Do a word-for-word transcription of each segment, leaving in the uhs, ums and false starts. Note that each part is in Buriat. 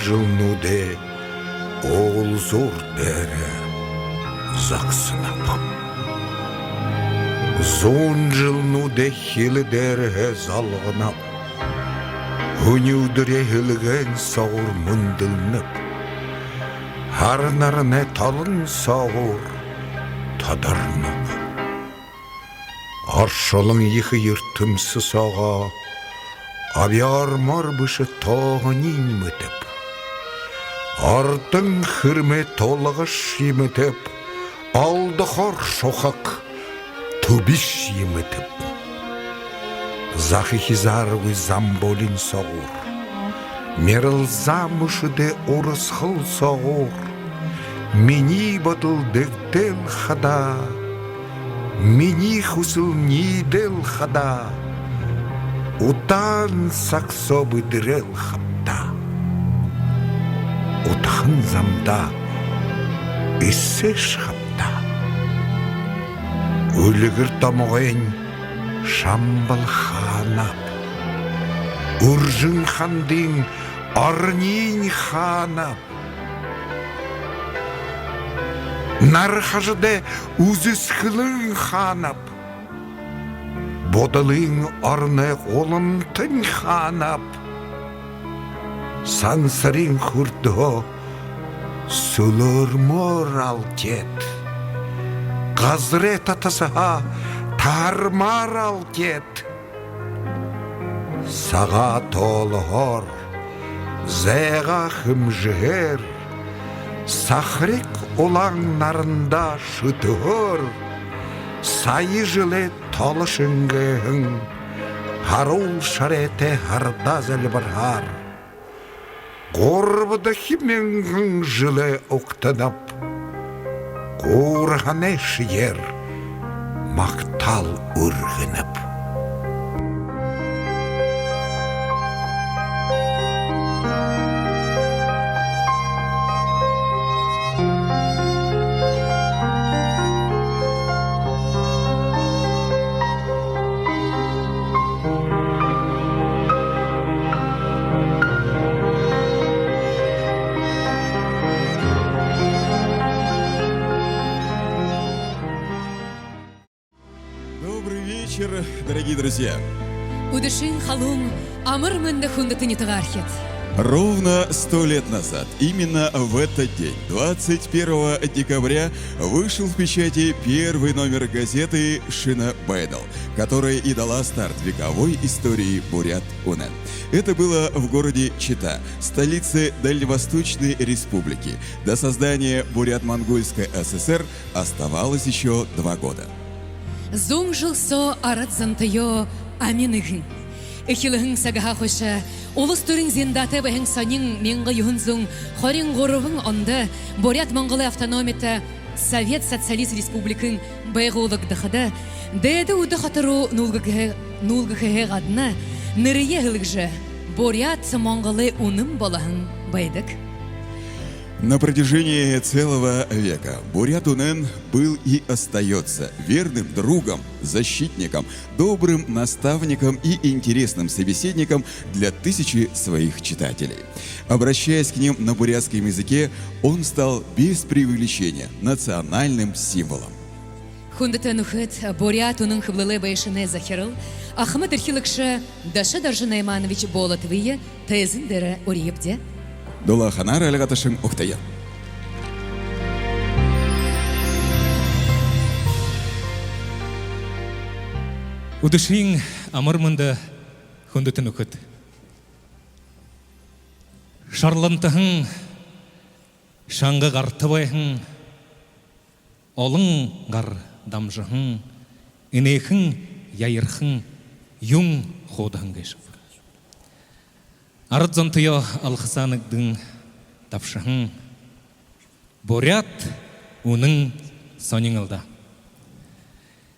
жэлнүүдэй уулзуур дээрэ зогсоноб. Зуун жэлнүүдэй хилэ дээрэһээ золгоноб. Һүни үдэрэй һэлгэн соогуур мүндэлнэб. Һара наранай толон соогуур тодорноб. Оршолон ехэ юртэмсэ соогоо обёормоор бэшэ тооһониинь мэтэб. Ордон хэрмээ тулгашье мэтэб, олдохоор шухаг түбишье мэтэб. Захаһаа хизааргүй замбуулин соогуур, мэрэлзээ мүшэдэй урасхал соогуур минии бодол дэгдээл хадаа, минии хүсэл ниидээл хадаа, удаан саг соо бэдэрэл хаб даа. Утахан замдаа эсээш хаб даа. Үльгэр домогойнь шамбал хаанаб. Үржэн хандын оронинь хаанаб. Нар хажуудай үзэсхэлэн хаанаб. Будалын ороной гуламтань хаанаб. Сансарын хүрдэһөө сүлөөрмөөр алтиад, газарай татасаһаа таһармаар алтиад, сагаа тоолоһоор, зайгаа хэмжэһээр, сахариг улаан нарандаа шүтэһөөр, сая жэлэй толо шэнгээһэн һаруул шарайтай һарада зальбарһаар, гурбадахи мянган жэлээ угтанаб. Гуурһанай шэеэр магтаал үргэнэб. Добрый вечер, дорогие друзья! Үдэшын халуун амар мэндэ, хүндэтэ нютагаархид! Ровно сто лет назад, именно в этот день, двадцать первого декабря, вышел в печати первый номер газеты «Шэнэ байдал», которая и дала старт вековой истории «Буряад үнэн». Это было в городе Чита, столице Дальневосточной Республики. До создания Бурят-Монгольской ССР оставалось ещё два года. Зуун жэл соо арад зонтоёо ами нэгэн. Эхилһэн сагһаа хойшо улас түрын зиндаатай байһан сонин мянга юһэн зуун хорин гурбан ондо Буряад-Монголой автономито Совет Социалист Республикын байгуулагдахада, дээдэ Үдэ хото руу нүүлгэхэ-, нүүлгэхэһээ гадна нэрээ һэлгэжэ, Буряад-Монголой үнэн болоһон байдаг. На протяжении целого века «Буряад үнэн» был и остаётся верным другом, защитником, добрым наставником и интересным собеседником для тысячи своих читателей. Обращаясь к ним на бурятском языке, он стал без преувеличения национальным символом. Хүндэтэ нүхэд, «Буряад үнэн» хэблэлэй байшанай захирал, ахамад эрхилэгшэ Дашидоржо Найманович Болотовые тайзан дээрэ үреэбди. Дулааханаар альга ташан угтая. Үдэшын амар мэндэ, хүндэтэ нүхэд! Шарлантаһан, шанга гарта байһан, олон гар дамжаһан, энээхэн, яярхан, юун хуудаһан гээшэб? Арад зонтоёо алхасаа нэгдэн дабшаһан «Буряад үнэн» сонин лэ даа.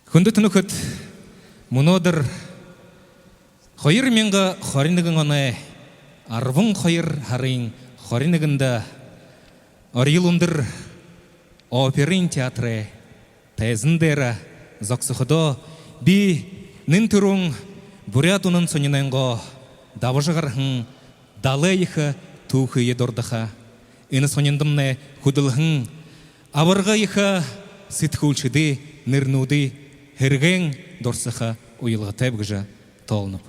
Хүндэтэ нүхэд, мүнөөдэр хоёр мянга хорин нэгэн оной арбан хоёр һарын хорин нэгэндэ Орьёл-Үндэр оперын театрай тайзан дээрэ зогсоходоо, би нэн түрүүн «Буряад үнэн» сонинойнгоо дабажа гараһан далай ехэ түүхые дурдаха, энэ сониндомнай хүдэлһэн абарга ехэ сэдхүүлшэдэй нэрэнүүдые һэргээн дурсаха уялгатайб гэжэ тоолоноб.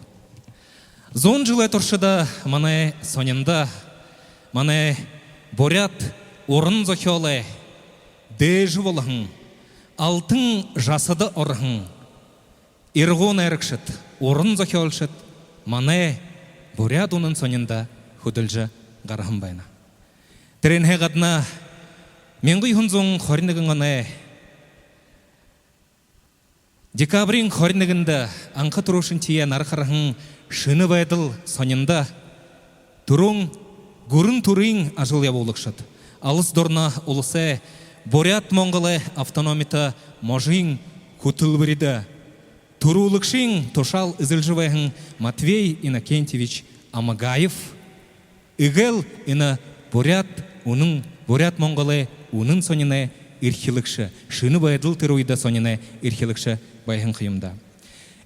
Зуун жэлэй туршада манай сониндо манай буряад уран зохёолой дээжэ болоһон, алтан жасада ороһон ирагуу найрагшад, уран зохёолшод манай «Буряад үнэн» сониндо хүдэлжэ гараһан байна. Тэрэнһээ гадна мянга юһэн зуун хорин нэгэн оной декабриин хорин нэгэндэ анха түрүүшынхиеэ нара хараһан «Шэнэ байдал» сониндо түрүүн гүрэн түрын ажал ябуулагшад, алас дурна уласай Буряад-Монголой автономито можын хүтэлбэридэ түрүүлэгшын тушаал эзэлжэ байһан Матвей Иннокентьевич Амагаев, эгээл энэ «Буряад үнэн», «Буряад-Монголой үнэн» сониной эрхилэгшэ, «Шэнэ байдал» тэрэ үедэ сониной эрхилэгшэ байһан ха юм даа.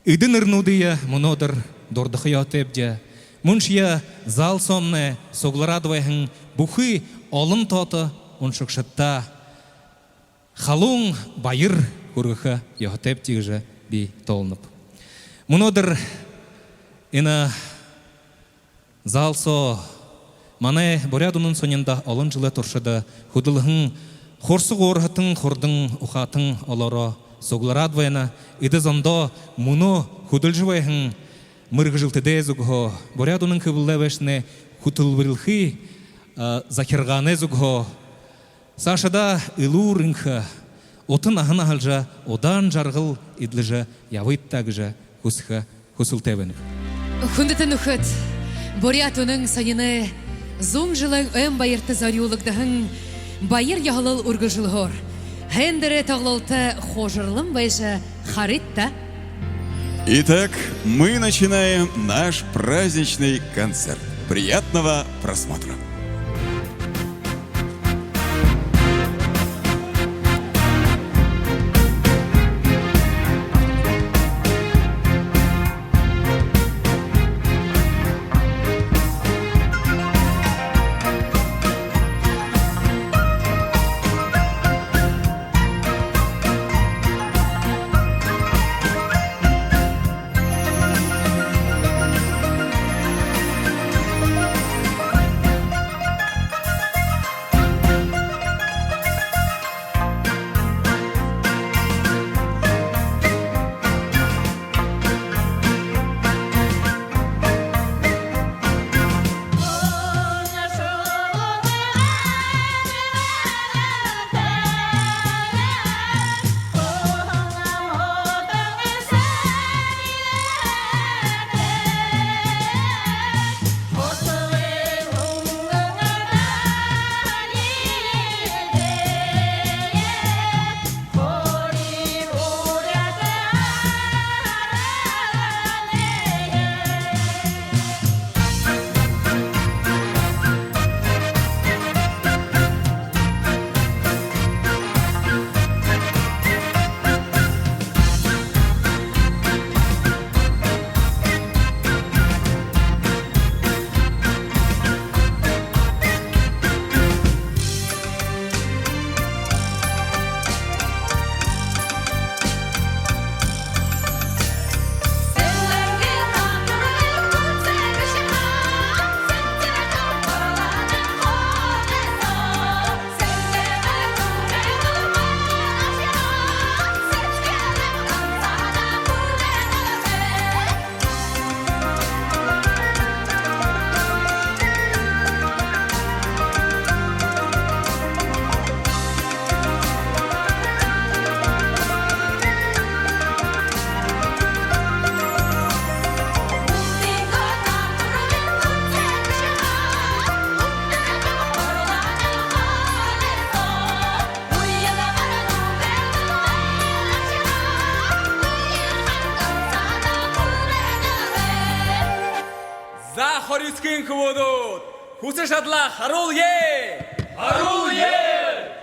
Эдэ нэрэнүүдые мүнөөдэр дурдаха ёһотойбди. Мүншье зал соомнай суглараад байһан бүхы олон тоото уншагшадта халуун баяр хүргэхэ ёһотойбди гэжэ би тоолоноб. Мүнөөдэр энэ зал соо манай «Буряад үнэн» сониндо олон жэлэй туршада хүдэлһэн хурса гуурһатан, хурдан ухаатан олоороо суглараад байна. Эдэ зондоо мүнөө хүдэлжэ байһан мэргэжэлтэдэй зүгһөө, «Буряад үнэн» хэблэлэй байшанай хүтэлбэрилхы, а, захиргаанай зүгһөө саашадаа элүүр энхэ, ута наһа наһалжа, удаан жаргал эдлэжэ ябыт даа гэжэ хүсэхэ хүсэлтэй байнаб. Хүндэтэ нүхэд, «Буряад үнэн» сониной зуун жэлэй ойн баярта зорюулагдаһан баяр ёһолол үргэлжэлһөөр, һайндэрэй тоглолто хужарлан байжа харыт даа. Итак, мы начинаем наш праздничный концерт. Приятного просмотра. За, Хорьёсхын хүбүүд, хүсэ шадалаа харуулъя! Харуулъя!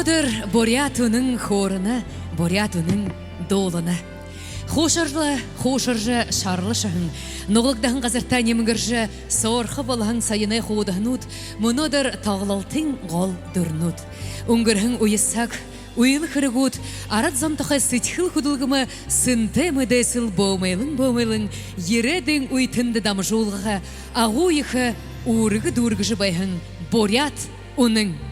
Тэрэ буряад үнэн хөөрэнэ, буряад үнэн дуулана. Хуушарла, хуушаржа шарлашаһан, нугалагдаһан газартаа нимгэржэ соорхо болоһон соёной хуудаһанууд мүнөөдэр тоглолтын гол дүрэнүүд. Үнгэрһэн үе саг, үйлэ хэрэгүүд, арад зон тухай сэдьхэл хүдэлгэмэ сэнтэй мэдээсэл бөөмэйлэн, бөөмэйлэн ерээдүйн үетэндэ дамжуулгаха агуу ехэ үүргэ дүүргэжэ байһан буряад үнэн.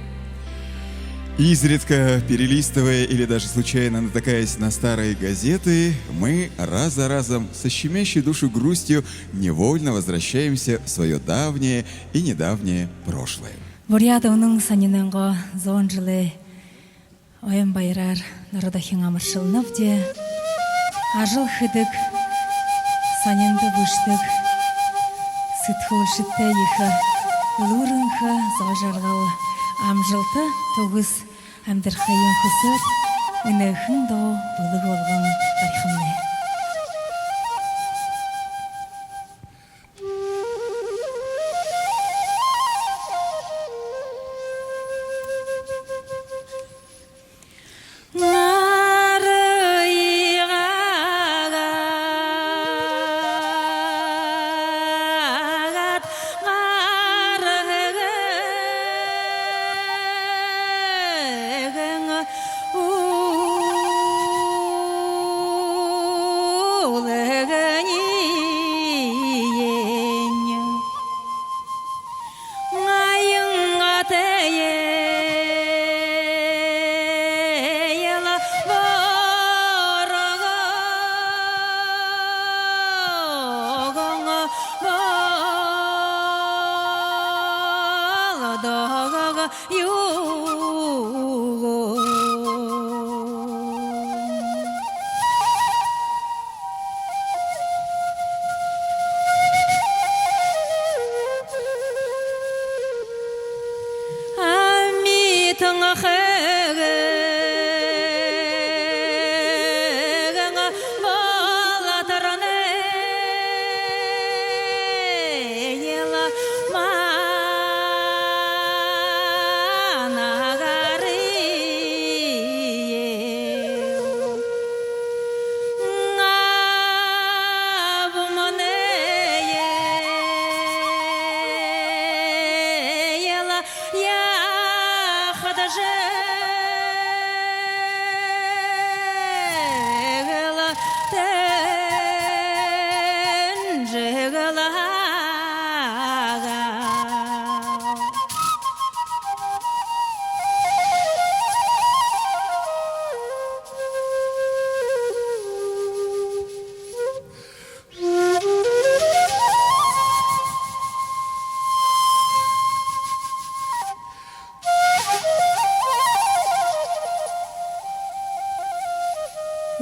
Изредка, перелистывая или даже случайно натыкаясь на старые газеты, мы раз за разом со щемящей душу грустью невольно возвращаемся в своё давнее и недавнее прошлое. Буряад үнэн сонинойнгоо зуун жэлэй ойн баяраар нара дахин амаршалнабди. Ажал хэдэг, сониндо бэшэдэг, сэдьхэлшэдтэй ехэ, элүүр энхэ, зол жаргал, амжалта түгэс амидархыень хүсөөд, энээхэн дуу бэлэг болгон барихамнай.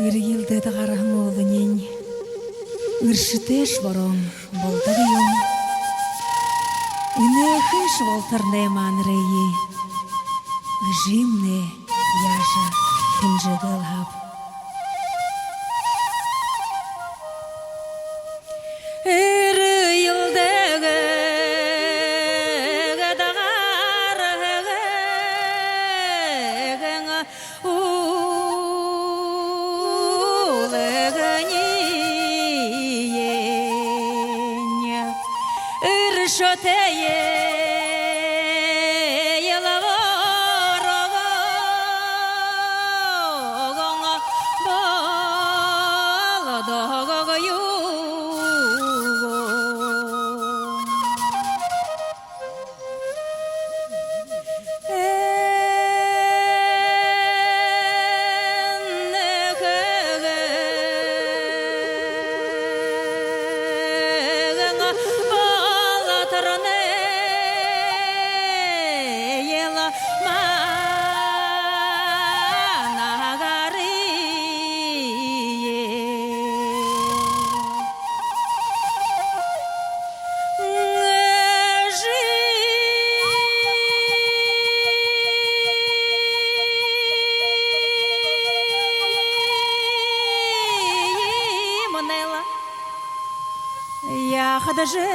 Эрьелдээд гараһан ууланиинь эршэтэйш бороон болдог юм. Энээхэнш болоторнай маанарые эжымнай яажа тэнжээгээл һааб. Яахадажа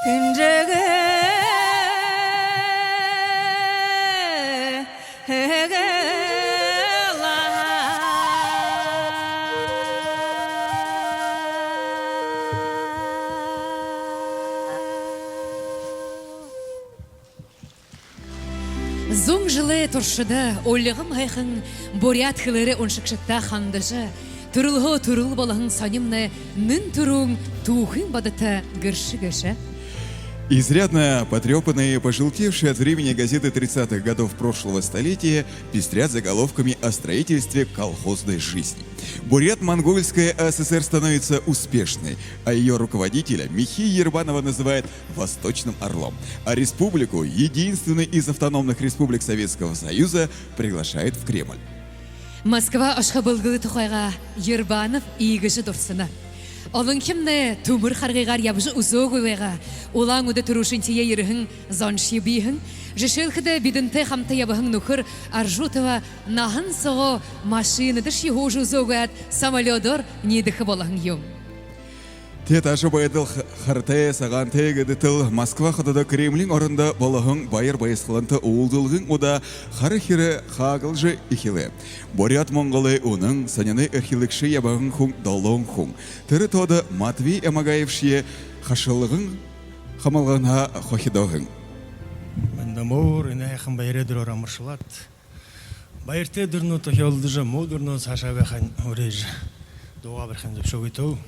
тэнжээгээ Жэлэй туршада үлгэн һайхан буряад хэлээрээ уншагшадта хандажа, түрэлһөө түрэл болоһон сонимнай нэн түрүүн түүхын бодото гэршэ гээшэ. Изрядно потрёпанные, пожелтевшие от времени газеты тридцатых годов прошлого столетия пестрят заголовками о строительстве колхозной жизни. Бурят-Монгольская АССР становится успешной, а её руководителя Михея Ербанова называют «восточным орлом», а республику, единственной из автономных республик Советского Союза, приглашают в Кремль. Москва ошохо бэлгэлэй тухайгаа Ербанов иигэжэ дурсана. Олонхимнай түмэр харгыгаар ябажа үзөөгүй байгаа Улаан-Үдэ түрүүшынхиеэ ерэһэн зоншье бии һэн. Жэшээлхэдэ, бидэнтэй хамта ябаһан нүхэр Аржутова наһан соогоо машинадашье һуужа үзөөгүй аад, самолёдоор ниидэхэ болоһон юм. Тиигээд аша байдал х-, харатай, сагаантай гэдэтэл, Москва хотодо Кремлиин орондо болоһон баяр баясхаланта уулзалгын удаа хара хирэ хаагалжа эхилээ. Буряад-Монголой үнэн сониной эрхилэгшэ ябаһан хүн долоон хүн. Тэрэ тоодо Матвей Амагаевшье хашалган хамалганһаа хохидоо һэн. Мэндэ амар энэ һайхан баярай үдэрөөр амаршалаад, баяртай үдэрнүүд тохёолдожо, муу үдэрнүүд саашаа байхань хүрээжэ, дуугаа барихань зүбшөөгыт даа.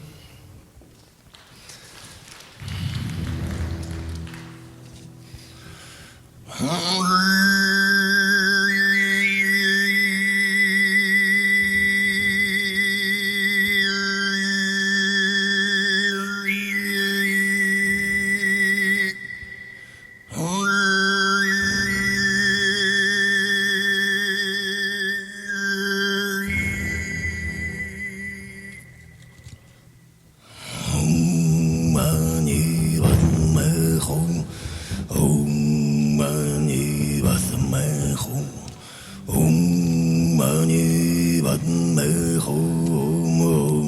Ом мани падме хум, ом мани падме хум, ом мани падме хум, ом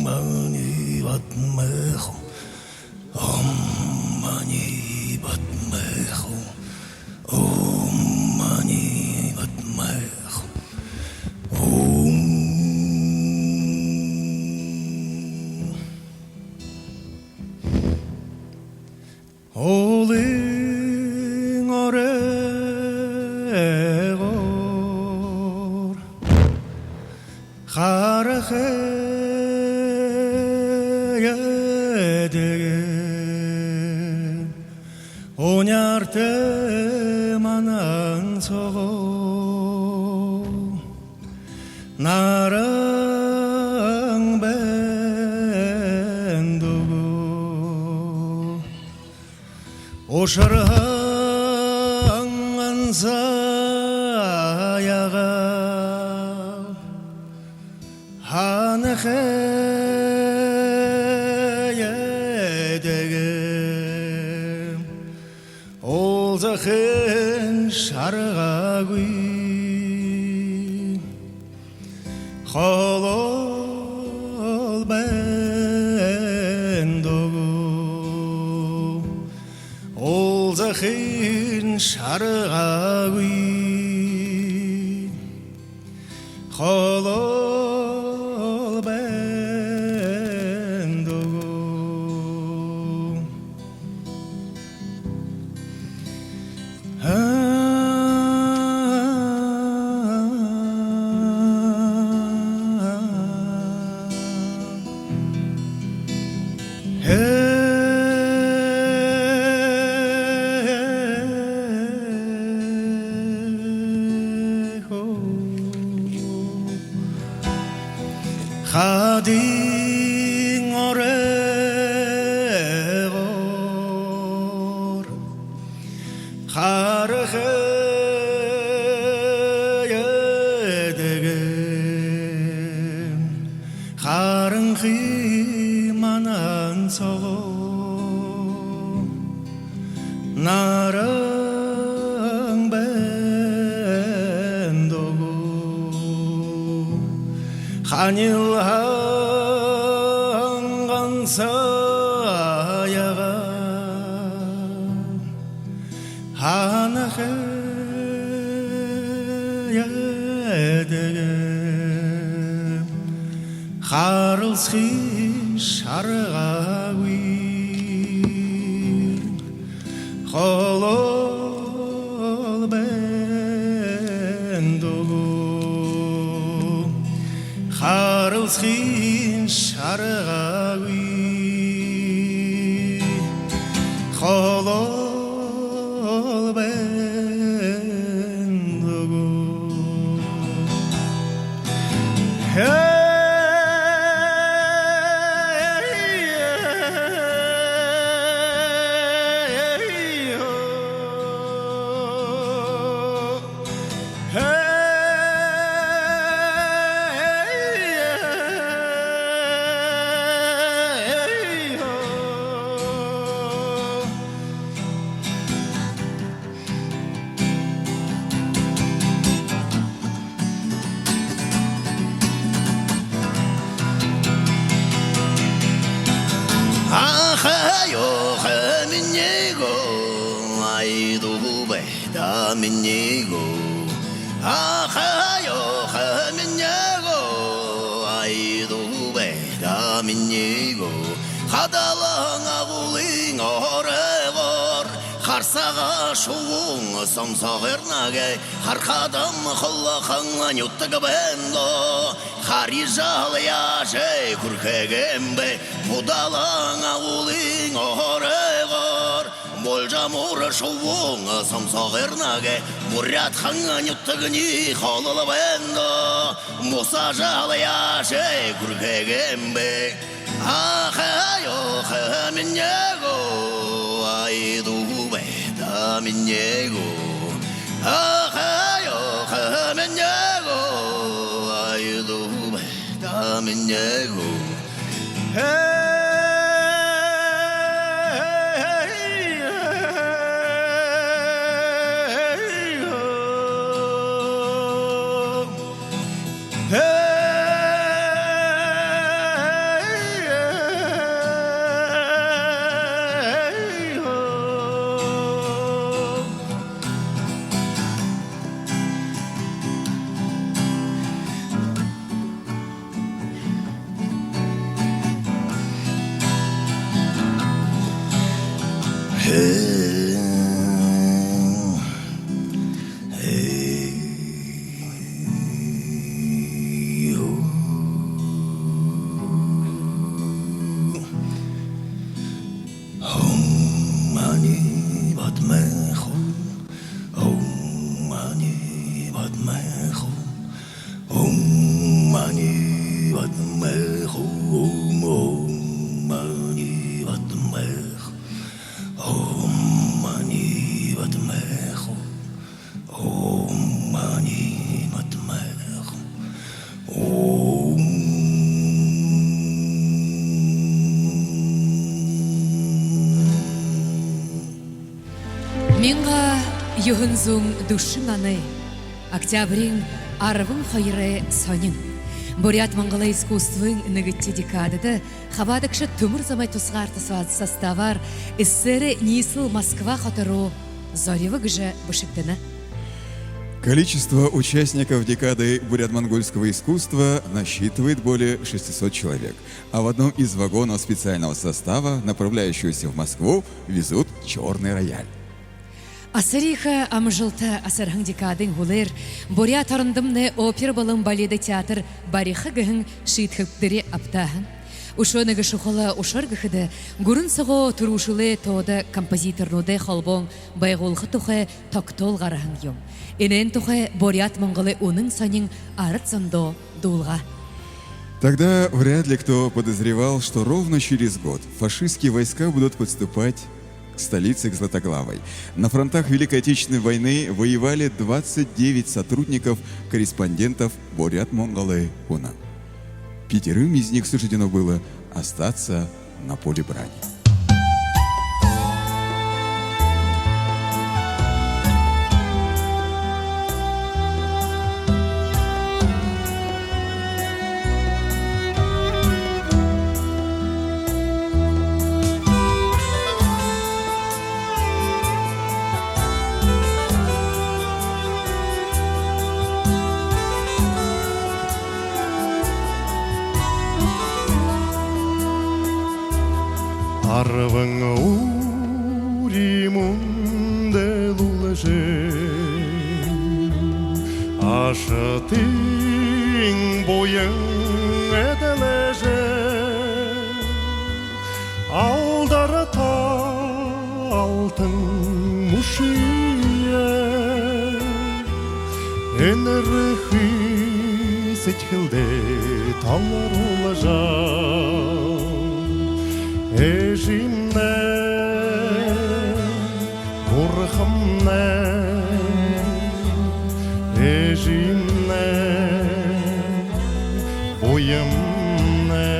мани падме хум, ом мани падме хум, ом мани падме хум, ом. Уулын оройгоор хараха эдэгэн уняартай манан соогоо наран байна даа гү. Ушарһан ансаяа һанаха эдэгэн уулзахын шаргагүй холоол байна даа гү. Уулзахын шаргагүй холоол байна даа гү. Хадын оройгоор хараха эдэгэн харанхы манан соогоо наран байна даа гү. Ханилһан ансаяа һанаха эдэгэн харалсахын шаргагүй холоол байна Арилсахын шаргагүй холол байна гү. Аха ёохо минии гү, ай дүүбэ даа минии гү. Аха ёохо минии гү, ай дүүбэ даа минии гү. Хадалан агуулын оройгоор хара сагаа шубуун сомсогорнаг, харахадам холохон нютаг байна даа. Хари жал яажа хүрэхэ гээб, Будалан агуулын оройгоор Болжамуур шубуун сомсогорнаг, буряадхан нютагни холол байна даа. Буса жал яажа хүрэхэ гээб. Аха ёохо минии гү, ай дүүбэ даа минии гү. Аха ёохо минии гү, ай дүүбэ даа минии гү. Ом мани падме хум, ом мани падме хум, ом мани падме хум, ом мани падме хум, ом мани падме хум. Ом мани падме хум. Ом. Мянга юһэн зуун дүшэн оной октябриин арбан хоёрой сонин Буряад-Монголой искусствын нэгэдэхи декадада хабаадагша Түмэр Замай тусгаарта составаар СССР-эй ниислэл Москва хото руу зориво гэжэ бэшэгдэнэ. Количество участников декады бурят-монгольского искусства насчитывает более шестисот человек, а в одном из вагонов специального состава, направляющегося в Москву, везут чёрный рояль. Асарихэ амжалта асарһан декадын һүүлээр Буряад орондомнай опера болон баледэй театр бариха гэһэн шиидхэбэри абтаһан. Үшөө нэгэ шухала ушар гэхэдэ, гүрэн соогоо түрүүшэлэй тоодо композиторнуудай холбоон байгуулха тухай тогтоол гараһан юм. Энээн тухай Буряад-Монголой үнэн сонин арад зондоо дуулгаа. Тогда вряд ли кто подозревал, что ровно через год фашистские войска будут подступать к столице, к Златоглавой. На фронтах Великой Отечественной войны воевали двадцать девять сотрудников, корреспондентов Бурят-Монголой Уна. Пятерым из них суждено было остаться на поле брани. Арбан үри мүндэлүүлжэ, ашатые Буян эдлэжэ, алдарта алтан мүшэеэ энэрхы сэдьхэлдээ таларуулжа, эжымни, бурхамни, эжымни, буянмни,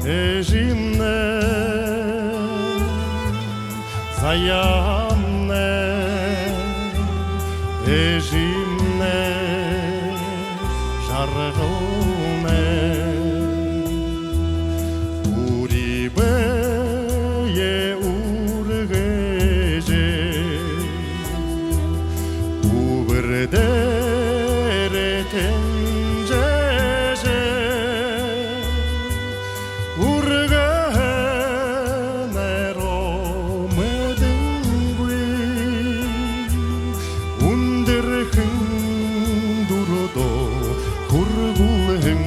эжымни, заяамни, эжымни, жаргални. Үри бэеэ үргэжэ, үбэр дээрээ тэнжээжэ, үргэһэнээрээ мэдэнгүй, үндэрхэн дүрөөр хүргүүлһэн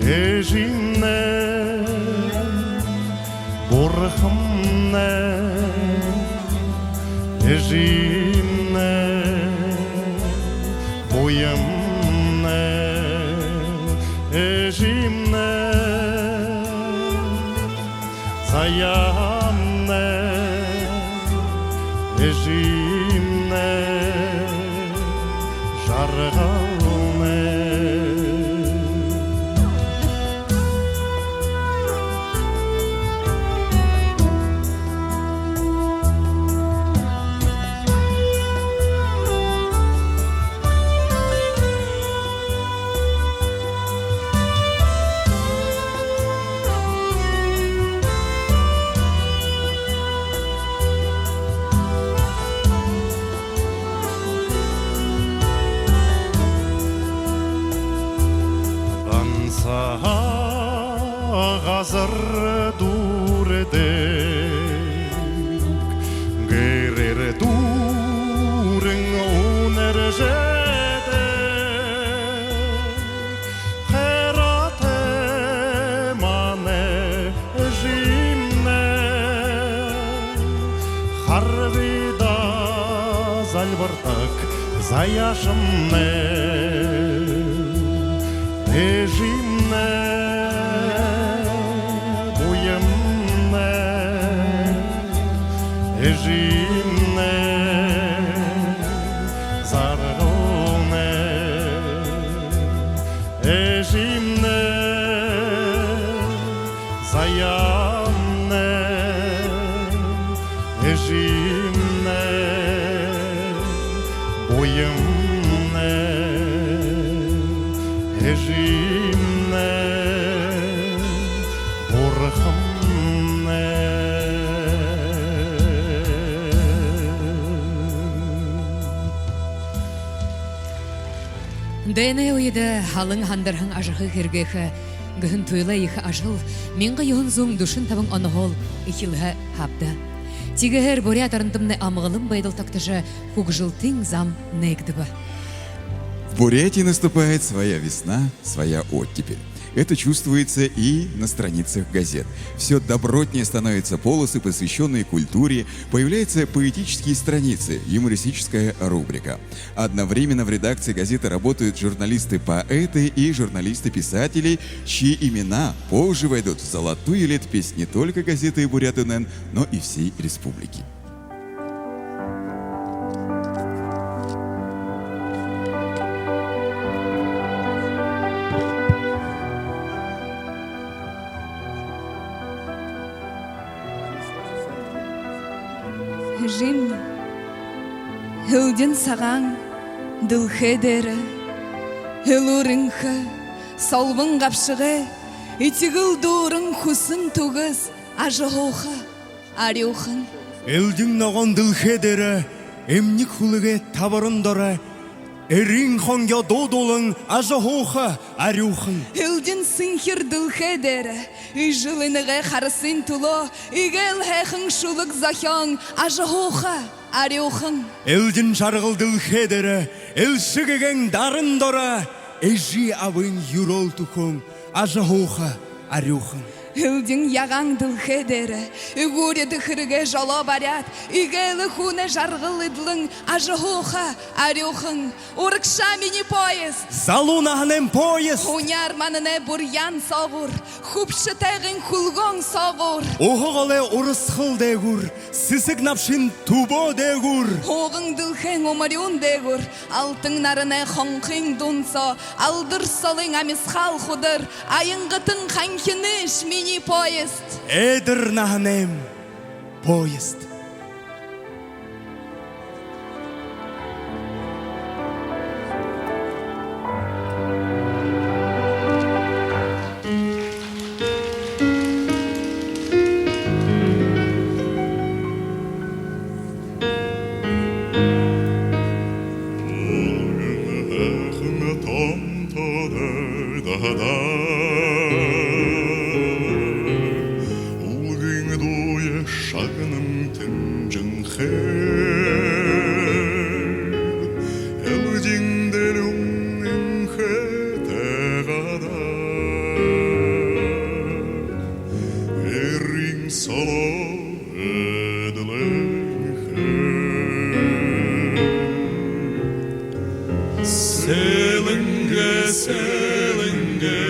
эжымни, бурхамни, эжымни, буянмни, эжымни, заяамни, эжымни, жаргални. Гансахан газар дүүрдэг, гэрээр дүүрэн үнэржэдэг, хайратай манай эжымни, харгыда зальбардаг заяашамни, эжымни, буянмни, эжымни, жаргални, эжымни, заяамни, эжымни, буянмни, эжымни, бурхамни. Дайнай үедэ һалан һандарһан ажаһуу һэргээхэ гэһэн туйлай ехэ ажал мянга юһэн зуун дүшэн табан онһоол эхилһэн һэн даа. Тиигэһээр Буряад орондомнай амгалан байдал тогтожо, хүгжэлтын зам нээгдэбэ. В Бурятии наступает своя весна, своя оттепель. Это чувствуется и на страницах газет. Всё добротнее становятся полосы, посвящённые культуре, появляются поэтические страницы, юмористическая рубрика. Одновременно в редакции газеты работают журналисты-поэты и журналисты-писатели, чьи имена позже войдут в золотую летопись не только газеты «Бурят онлайн», но и всей республики. Эжымни, элдин сагаан дэлхэй дээрэ элүүр энхэ, солбон габшагай, этигэл дүүрэн, хүсэн түгэс ажаһууха арюухан. Элдин ногоон дэлхэй дээрэ эмниг хүлэгэй табаран доро эрын хонгёо дуудуулан ажаһууха арюухан. Элдин сэнхир дэлхэй дээрэ эжэл энэгэй харасын түлөө эгээл һайхан шүлэг зохёон ажаһууха арюухан. Элдин жаргал дэлхэй дээрэ элшэ гэгээн даран доро, эжы абын юрөөл түхээн ажаһууха арюухан. Элдин ягаан дэлхэй дээрэ үгүүридэ хэрэгэй жолоо баряад, эгээл хүнэй жаргал эдлэн ажаһууха арюухан. Урагшаа, минии поезд! Залуу наһанайм поезд! Һүниар мананай бурьян соогуур, хүбшэ тайгын хүлгөөн соогуур, уһа голой урасхал дээгүүр, сэсэг набшын түбөө дээгүүр, һууган дэлхэйн умарюун дээгүүр, алтан наранай хонхын дуун соо алдар солын амисхаал худар аянгатан ханхинаш, минии поезд! Эдир наһанайм поезд. Уулын һайхан тоонто дайдада, уулын дууе шагнан тэнжэнхэй, элдин дэлюун энхэ тайгада эрын соло эдлэнхэй. Сэлэнгэ, сэлэнгэ,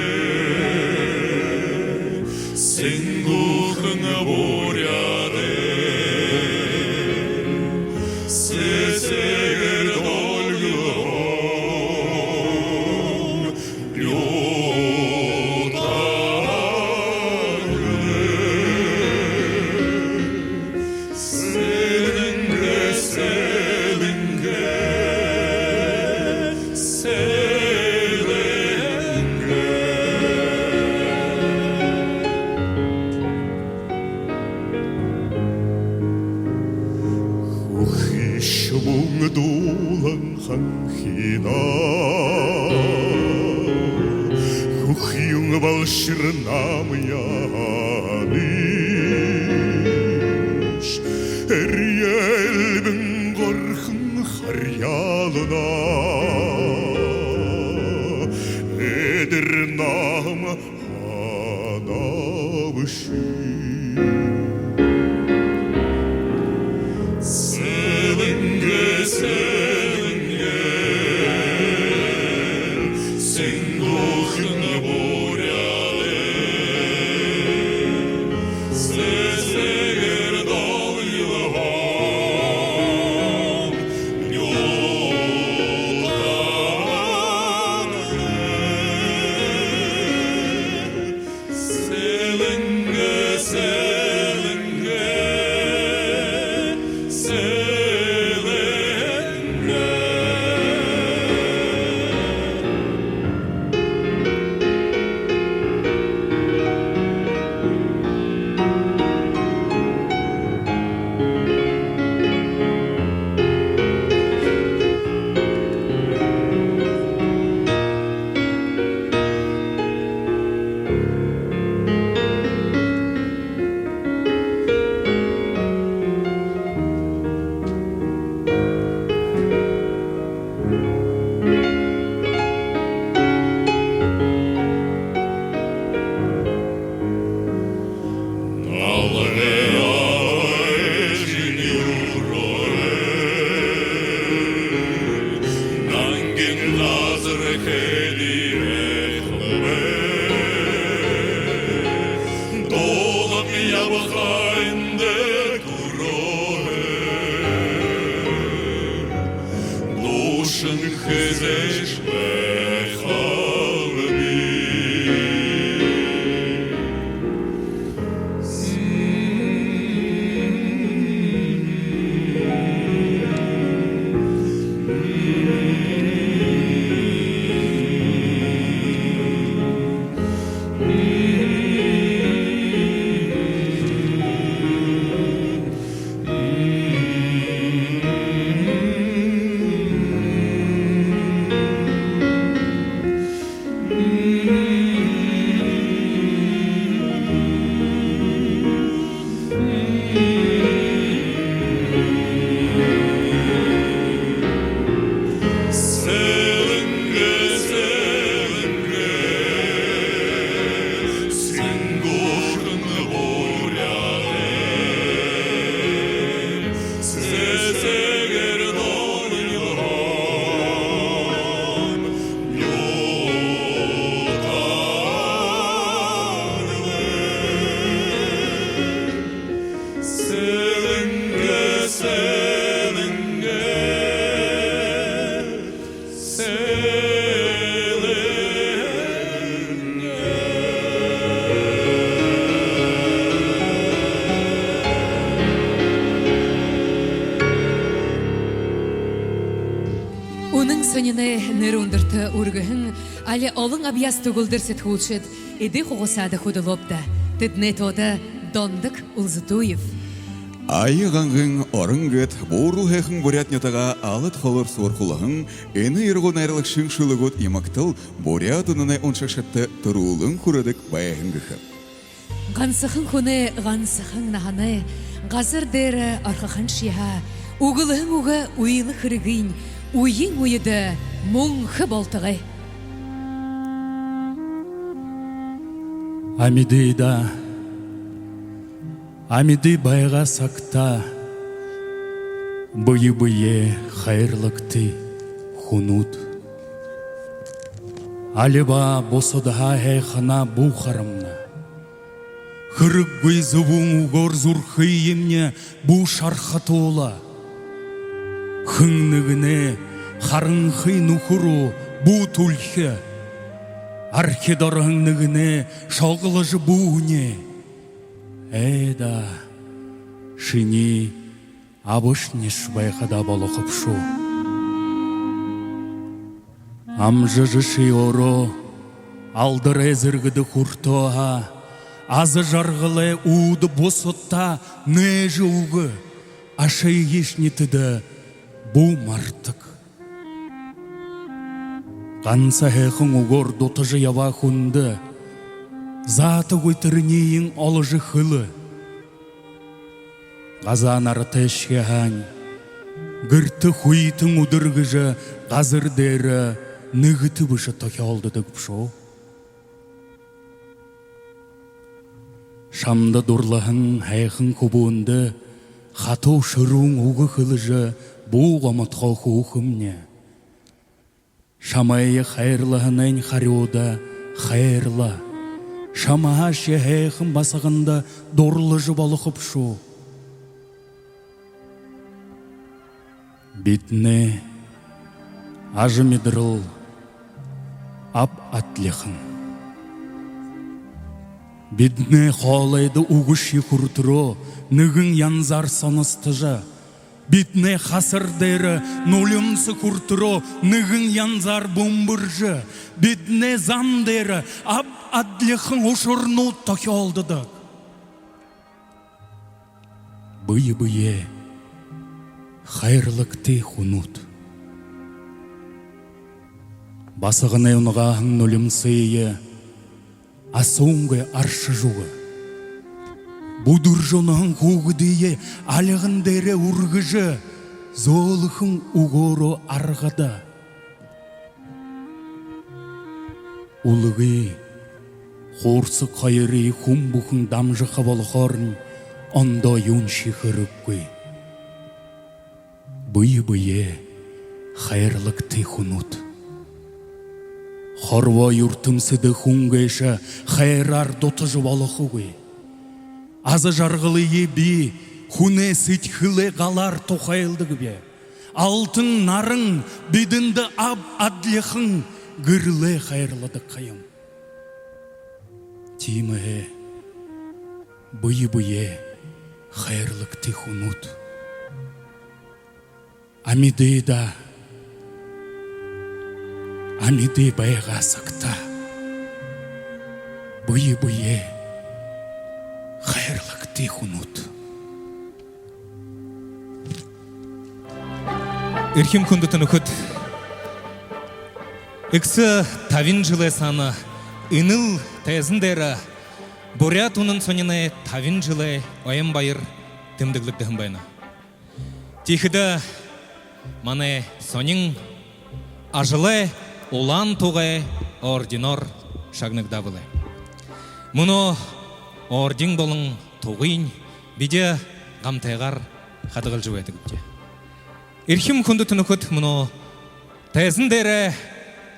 сэнгүүхэн буряадай сэсэгэй долгилһоо Хүхюун дуулан ханхина, хүхюун балшар намайе аниш, эрье элбэн горхон харьяална, эдир наһан анабши. Сэлэнгэ, сэлэнгэ, сэнгүүхэн буряадай сэсэгэй долгилһоо нюута Али олон абьяас түгэлдэр сэтгүүлшэд эдэ хугасаада хүдэлөөбди. Тэдэнэй тоодо Дондог Улзытуев. Ая гангын орон гээд буурал һайхан буряад нютагаа алад холоор суурхуулһан энэ ирагуу найрлагшын шүлэгүүд ямагтал Буряад үнэнэй уншагшадта түрүүлэн хүрөөдэг байһан гэхэ. Гансахан хүнэй гансахан наһанай газар дээрэ орхохоншье һаа, үгэлһэн үгэ үйлэ хэрэгынь үеын үедэ мүнхэ болтогой. Амиды даа, амиды байгаа сагтаа бэе бэеэ хайрлагты, хүнүүд. Алибаа бусадһаа һайханаа бү харамна. Хэрэггүй зүбүүн үгөөр зүрхыемни бү шархатуула. Хэн нэгэнэй харанхы нүхэ руу бү түлхи. Архи дороһон нэгэнэй шогложо бү үнэ. Ээ даа, шинии абашниш байхада болохо бшуу. Амжажа ши өөрөө алдарай зэргэдэ хүртөө һаа, аза жаргалай үүдэ бусадта нээжэ үгэ, ашыешни тэдэ бү мартаг. Ганса һайхан үгөөр дутажа ябаа хүндэ заатагүй тэрэниие оложо хэлэ. Газаа наратайшье һаань, гэртэ хүйтэн үдэр гэжэ газар дээрэ нэгэтэ бэшэ тохёолдодог бшуу. Шамда дурлаһан һайхан хүбүүндэ хатуу шэрүүн үгэ хэлэжэ бү гомодхоо, хүүхэмни. Шамайе хайрлаһанайнь харюуда хайрла. Шамһаашье һайхан басаганда дурлажа болохо бшуу. Бидэнэй ажамидарал аб адлихан. Бидэнэй хоолойдо үгэшье хүрэтэрөө нэгэн янзаар соносдожо, бидэнэй хасар дээрэ нулимса хүрэтэрөө нэгэн янзаар бүмбэржэ, бидэнэй зам дээрэ аб адлихан ушарнууд тохёолдодог. Бэе бэеэ хайрлагты, хүнүүд. Басаганай унагааһан нулимсые асуунгүй аршажа үгэ. Бүдэржэ унаһан хүүгэдые альган дээрээ үргэжэ, зөөлэхэн үгөөрөө аргада. Үлгы, хуурсаг хоёрые хүн бүхэн дамжаха болохоорнь ондоо юуншье хэрэггүй. Бэе бэеэ хайрлагты, хүнүүд. Хорбоо юртэмсэдэ хүн гээшэ хайраар дутажа болохогүй. Аза жаргалые би хүнэй сэдьхэлэй галаар тухайлдагби. Алтан наран бидэндэ аб адлихан гэрэлээ хайрладаг ха юм. Тиимэһээ бэе бэеэ хайрлагты, хүнүүд. Амиды даа, амиды байгаа сагтаа бэе бэеэ хайрлагты, хүнүүд. Эрхим хүндэтэ нүхэд, эгсэ табин жэлэй саана энэл тайзан дээрэ Буряад үнэн сониной табин жэлэй ойн баяр тэмдэглэгдэһэн байна. Тиихэдэ манай сонин ажалай Улаан тугай орденоор шагнагдаа бэлэй. Мүнөө орден болон тугыень бидэ гамтайгаар хадагалжа байдагбди. Эрхим хүндэтэ нүхэд, мүнөө тайзан дээрэ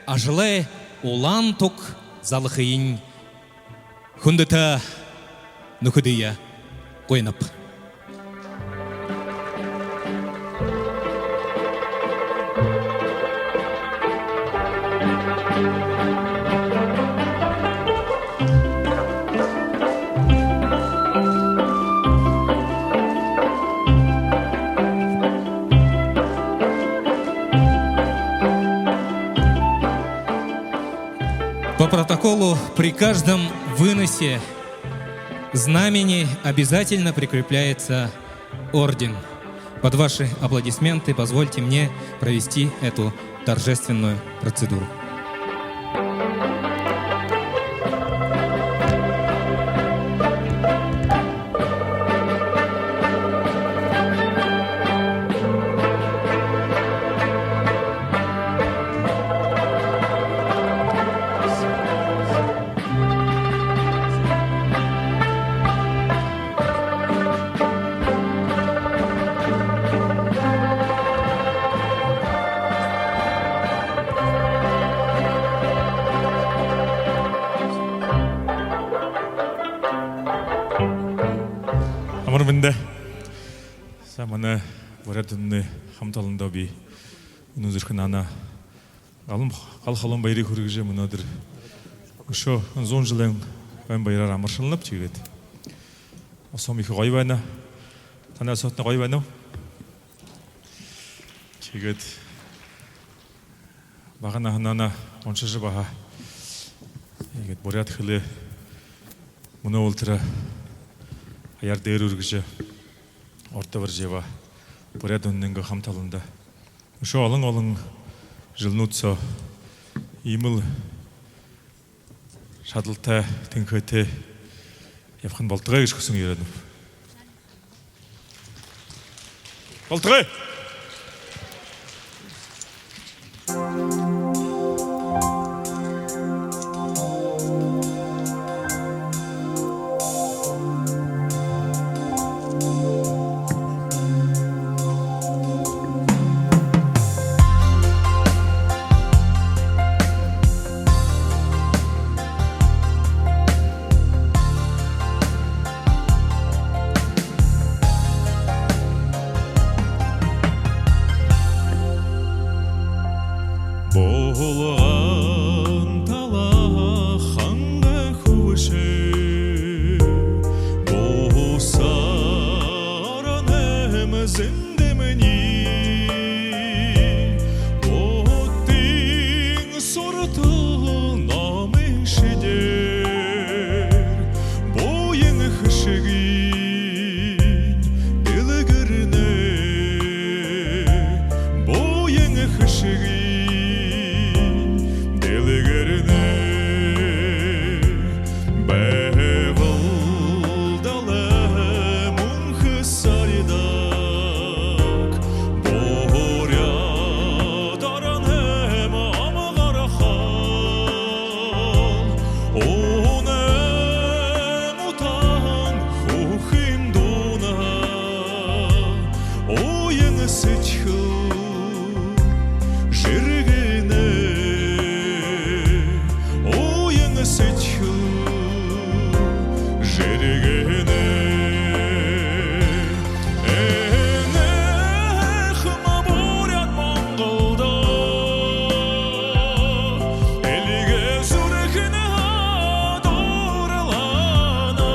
ажалай Улаан туг залахыень хүндэтэ нүхэдые гуйнаб. По протоколу при каждом выносе знамени обязательно прикрепляется орден. Под ваши аплодисменты позвольте мне провести эту торжественную процедуру. Амар мэндэ. За, манай Буряад үнэнэй хамта олондо би үнэн зүрхэнһөө гал, гал халуун баярые хүргэжэ, мүнөөдэр үшөө зуун жэлэй ойн баяраар амаршалнаб. Тиигээд осоом ехэ гоё байна. Танай осоотнай гоё байна гү? Тиигээд бага наһанһаа уншажа баһа, тиигээд буряад хэлээ мүнөө болотор аяар дээрэ үргэжэ, урда барижа ябаа Буряад үнэнэйнгээ хамта олондо үшөө олон-олон жэлнүүд соо иимэл шадалтай, тэнхээтэй ябаха болтогой гэжэ хүсэн ерэнэб. Болтогой! Булган талаһаа ханга хүбшэ, бусаар нэм зэндэмни, буудтын суртал номой шэдеэр буян хэшэгынь дэлгэрнэ, буян хэшэгынь дэлгэрнэ. Байгал далай мүнхэ саридаг, буряад оронойм омогорхол, үнэн утаһан хүхын дуунһаа уян сэдьхэл жэргэнэ, уян сэдьхэл жэргэнэ. Энэхэн буряад Монголдо эльгэ зүрхэнһөө дурлана.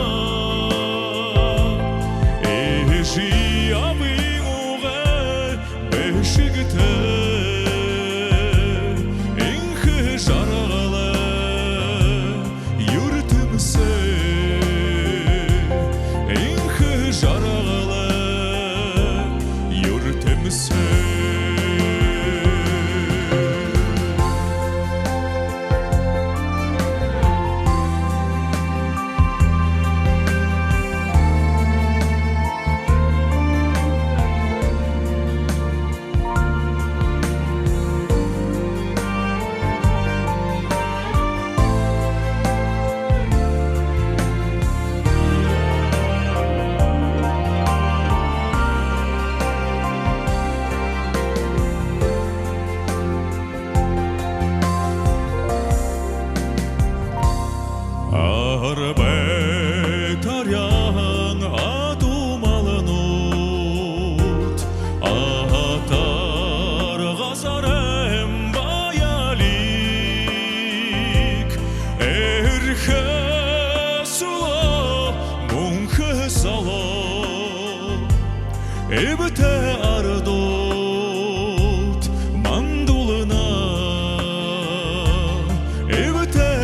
Эжы абын угай бэшэгтэй энхэ жаргалай юртэмсэ, энхэ жаргалай юртэмсэ. Арбай таряан адуу малнууд атар газарайм баялиг, эрхэ сүлөө мүнхэ соло эбтэй арадууд мандуулна, эбтэй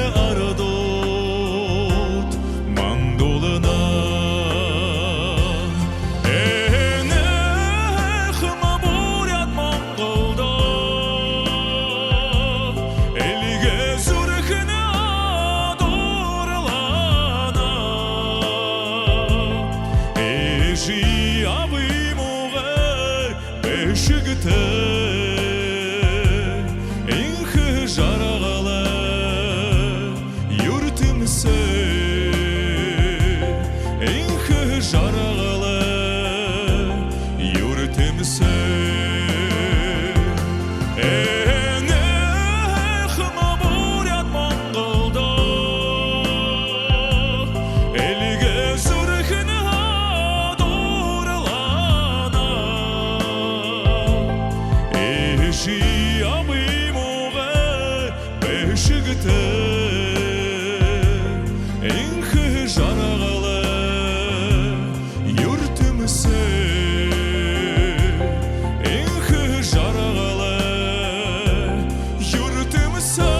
Энхэ жаргал юртэмсэ, энхэ жаргал юртэмсэ.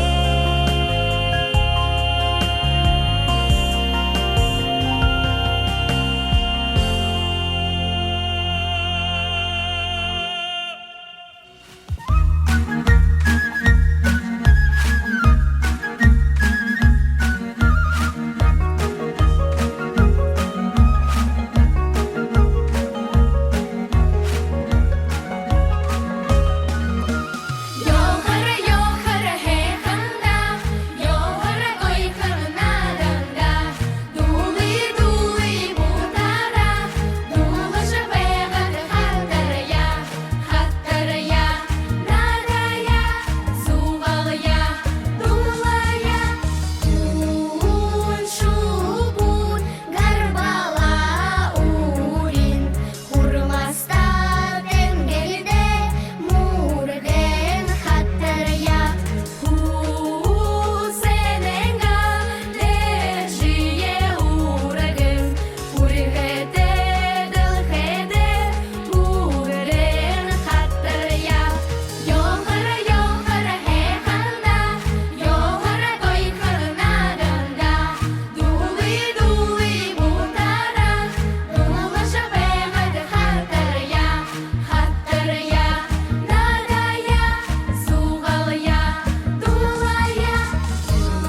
Ёохор, ёохор һайханда, ёохор гоёхон нааданда, дуулая, дуулая буутаараа, дуулажа байгаад хатарая, хатарая, наадая, зугаалая, дуулая. Хүн шубууд гарбалаа урин, хурмаста тэнгэриин мүргээн хатарая. Хүсэнэйнгээ дээжые үргэн, хүрьһэтэ дэлхэйдэ үгэрэн хатарая. Ёохор, ёохор һайханда, ёохор гоёхон нааданда, дуулая, дуулая буутаараа, дуулажа байгаад хатарая, хатарая, наадая, зугаалая, дуулая.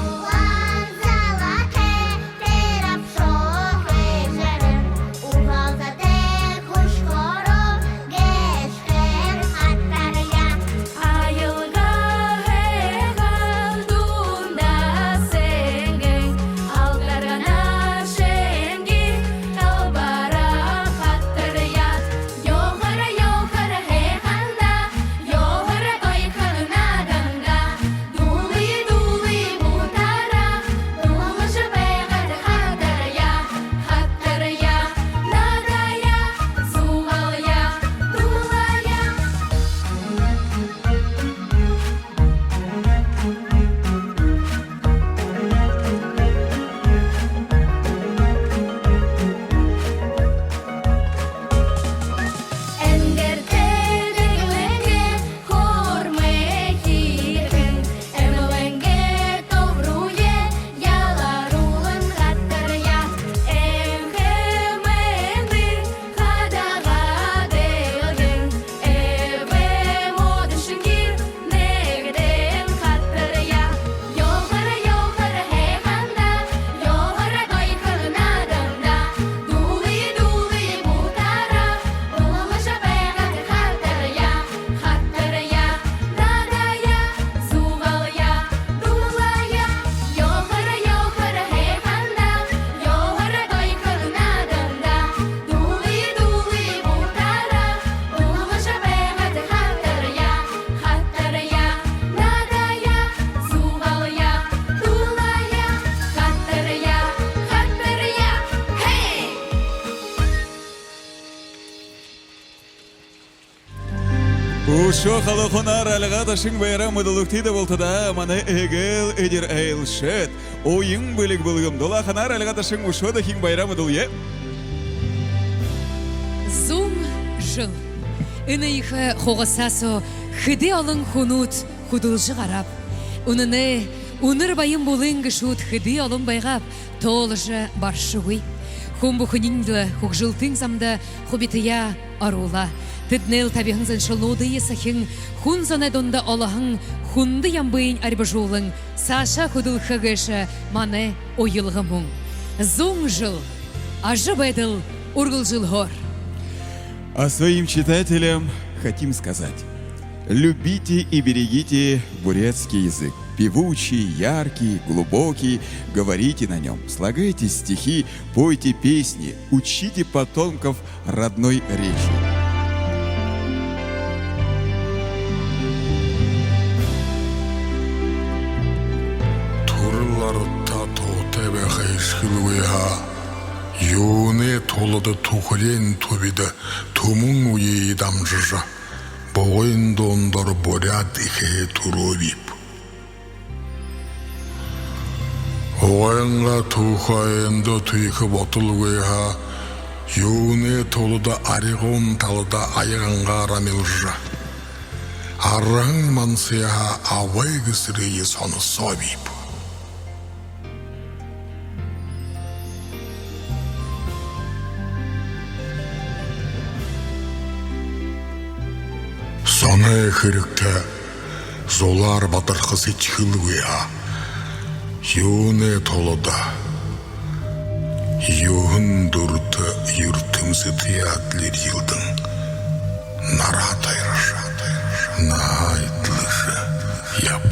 Улаан залаатай тэрэ шохой жаран, угалзатай хүшхөөрөө гээшхэн хатарая. Аялга һайхан дунда сэнгэн, алдаргана шэнги талбараа хатарая. Ёохор, ёохор һайханда, ёохор гоёхон нааданда, дуулая, дуулая буутаараа, дуулажа байгаад хатарая, хатарая, наадая, зугаалая, дуулая. Энгэртэй дэгэлэнгээ хормой хиирхэн, эмэлэнгээ тобруе яларуулан хатарая. Энхэ мэндэ хадагаа дэлгэн, эбэ модо шэнги нээгдэн хатарая. Ёохор, ёохор һайханда, ёохор гоёхон нааданда, дуулая, дуулая буутаараа, дуулажа байгаад хатарая, хатарая, наадая, зугаалая, дуулая. Ёохор, ёохор һайханда, ёохор гоёхон нааданда, дуулая, дуулая буутаараа, дуулажа байгаад хатарая, хатарая, наадая, зугаалая, дуулая, хатарая, хатарая, хэй! Үшөө халуунаар альга ташан баяраа мэдүүлэгты даа бултадаа. Манай эгээл эдир айлшад уян бэлиг бэлгэм. Дулааханаар альга ташан үшөө дахин баяраа мэдүүлье. Зуун жэл. Энэ ехэ хугасаа соо хэды олон хүнүүд хүдэлжэ гарааб. Үнэнэй, үнэр баян булан гэшүүд хэды олон байгааб, тооложо баршагүй. Хүн бүхэниинь лэ хүгжэлтын замда хубитаяа оруулаа. Тэдэнэйл табиһан заншалнуудые сахин, хүн зоной дунда олоһон хүндэ ямбыень арьбажуулан, саашаа хүдэлхэ гээшэ манай уялга мүн. Зуун жэл. Ажабайдал үргэлжэлһөөр. А своим читателям хотим сказать: любите и берегите бурятский язык. Певучий, яркий, глубокий, говорите на нём, слагайте стихи, пойте песни, учите потомков родной речи. Түрэл арадта туһатай байха эшхэлгүй һаа, юунэй тула түхэреэн түбидэ түмэн үеые дамжажа, бугын дундуур буряад эхэ түрөөбиб. Угайнгаа түүхэ эндэ түйхэ бодолгүй һаа, юунэй тула арьягуун талада аягангаар амилжа, арһан мансыһаа абай Гэсэрые соносоо биб. Соной хэрэгтэй, зулаар бадарха сэдьхэлгүй һаа, юунэй тула, юһэн дүртэ юртэмсэтэ яадлир илдэн нараа тойрошо, наһаа эдлэжэ яб.